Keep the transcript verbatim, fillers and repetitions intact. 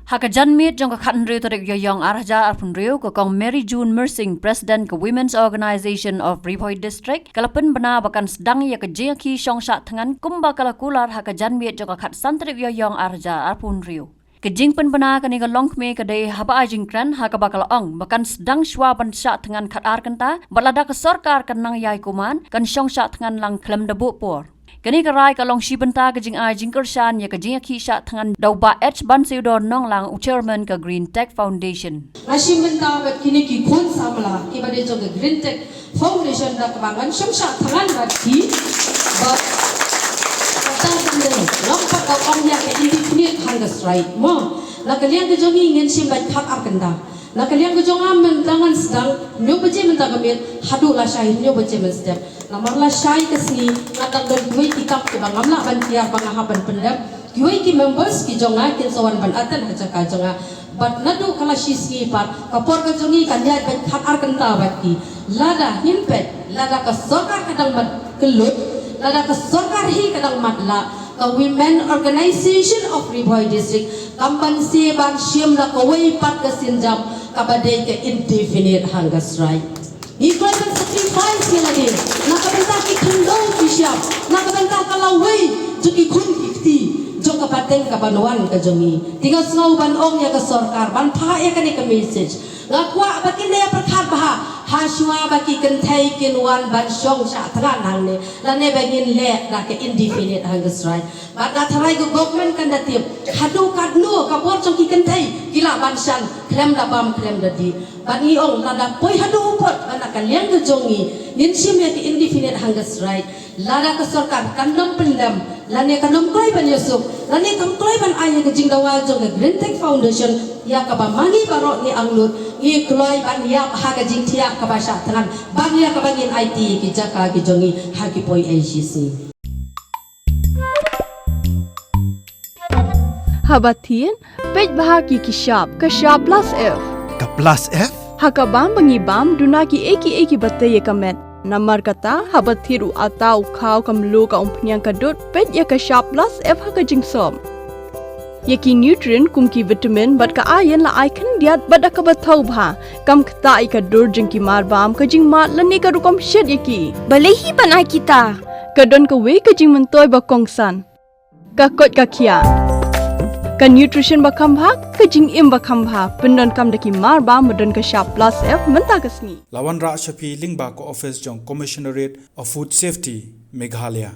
Ha ka janmiet jong ka khathynriew tarik Ïaïong arhajar arphew hynriew, ka Kong Mary June Myrsing, President ka Women's Organisation of Ri Bhoi District, ka la pynbna ba kan sdang ïa ka jingïakhih shong shah thngan kumba ka la kular ha ka janmiet jong ka khatsan tarik Ïaïong arhajar arphew hynriew. Ka jingpynbna kane ka longkmie ka dei haba ai jingkren ha kaba ka la ong ba kan sdang shuwa ban shah thngan khatar kynta, bad lada ka sorkar kan nang ïai kuman, kan shong shah thngan lang khlem da buh por. Kane ka rai ka long shi bynta ka jingai jingkyrshan ïa ka jingïakhih shah thngan da u Bah H Banseudor Nonglang, u Chairman ka Green Tech Foundation. Nga shim bynta bad kine ki khun samla kiba dei jong ka Green Tech Foundation da kaba ngan shong shah thngan bad ki, bad kata ka dei ngam pat da ong ïa ka indefinite hunger strike mo. Na ka liang ka jong ngi ngin shim bad khatar kynta. Na ka liang ka jong nga mynta ngan sdang hynñiew baje mynta ka miet haduh lashai hynñiew baje mynstep. Namar lashai ka sngi nga dang don kiwei ki kam kiba ngam lah ban tiar ba nga hap ban pyndep. Kiwei ki members ki jong nga kin sa wan ban attend ha jaka jong nga. Bad naduh ka la shi sngi pat ka por ka jong ngi kan ïaid bad khatar kynta bad ki. Lada ngin peit, lada ka sorkar ka dang mat kyllut, lada ka sorkar hi ka dang mat lah, ka Women Organisation of Ri Bhoi District kam banse ban shim da kawei pat ka sienjam kaba dei ka indefinite hunger strike. Ngi kloi ban sacrifice ïa lade na ka bynta ki khyndew ki shyiap, na ka bynta ka lawei jong ki khun ki kti jong ka pateng ka ban wan ka jong ngi. Te nga sngew ban ong ïa ka sorkar ban phah ïa kane ka message. Nga kwah ba kin ïa pyrkhat bha ha shuwa ba ki kynthei kin wan ban shong shah thngan hangne, lane ba ngin leh da ka indefinite hunger strike. Bad nga tharai ka government kan da tip haduh katno ka bor jong ki kynthei ki lah ban shan khlem da bam khlem da dih. Bad ngi ong lada poi haduh u pud ba na ka liang ka jong ngi ngin shim ïa ka indefinite hunger strike, lada ka sorkar kan nym pyndem, lane kan nym kloi ban ïasuk, lane kan kloi ban ai ïa ka jingdawa jong ka Green Tech Foundation ïa kaba ma ngi baroh ngi angnud, ngi kloi ban ïap ha ka jingthiah kaba shah thngan ban ïa kaba ngin aiti ki jaka ki jong ngi ha ki poi aishisngi. Haba thied, peit bha ki ki shap, ka shap plus F. Ka plus F? Ha ka bam ba ngi bam, duna ki ei ki ei kiba tei ïa ka met. Namar kata, haba thied u atta, u khaw, ka mluh, ka umphniang, ka dud, peit ïa ka shap plus F ha ka jingsop. Ïa ki nutrient kum ki vitamin bad ka iron la ai khyndiat bad da kaba thaw bha. Kam ktah ïa ka dur jong ki marbam, ka jingmad lane ka rukom shet ïa ki. Balei hi ban ai kita? Ka don kawei ka jingmyntoi ba kongsan. Ka koit ka khiah. Ka nutrition ba kham bha, ka jingim ba kham bha. Pyndonkam da ki marbam ba don ka shap plus F mynta ka sngi. La wanrah sha phi lyngba ka office jong Commissionerate of Food Safety, Meghalaya.